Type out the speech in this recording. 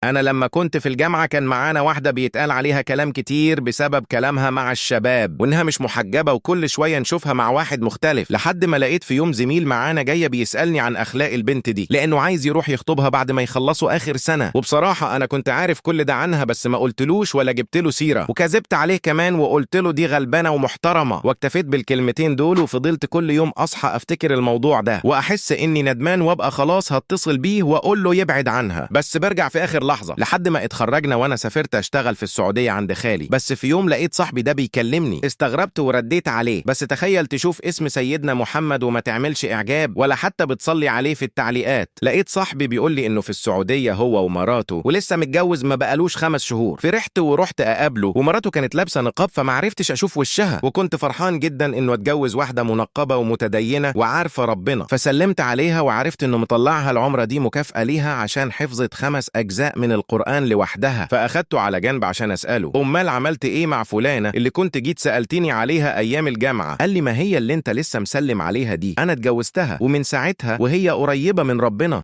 أنا لما كنت في الجامعة كان معانا واحدة بيتقال عليها كلام كتير بسبب كلامها مع الشباب، وإنها مش محجبة وكل شوية نشوفها مع واحد مختلف، لحد ما لقيت في يوم زميل معانا جاية بيسألني عن أخلاق البنت دي لأنه عايز يروح يخطبها بعد ما يخلصوا آخر سنة. وبصراحة أنا كنت عارف كل ده عنها، بس ما قلتلوش ولا جبت له سيرة، وكذبت عليه كمان وقلت له دي غلبانة ومحترمة، واكتفيت بالكلمتين دول. وفضلت كل يوم أصحى أفتكر الموضوع ده وأحس إني ندمان، وأبقى خلاص هتصل بيه وأقول له يبعد عنها، بس برجع في آخر لحظة. لحد ما اتخرجنا وانا سافرت اشتغل في السعودية عند خالي، بس في يوم لقيت صاحبي ده بيكلمني، استغربت ورديت عليه. بس تخيل تشوف اسم سيدنا محمد وما تعملش اعجاب ولا حتى بتصلي عليه في التعليقات. لقيت صاحبي بيقول لي انه في السعودية هو ومراته ولسه متجوز ما بقالوش 5 شهور. فرحت ورحت اقابله، ومراته كانت لابسة نقاب فما عرفتش اشوف وشها، وكنت فرحان جدا انه اتجوز واحدة منقبة ومتدينة وعارفة ربنا. فسلمت عليها وعرفت انه مطلعها العمرة دي مكافأة ليها عشان حفظت 5 أجزاء من القرآن لوحدها. فأخدته على جنب عشان أسأله أمال عملت إيه مع فلانة اللي كنت جيت سألتني عليها أيام الجامعة؟ قال لي ما هي اللي أنت لسه مسلم عليها دي، أنا اتجوزتها ومن ساعتها وهي قريبة من ربنا.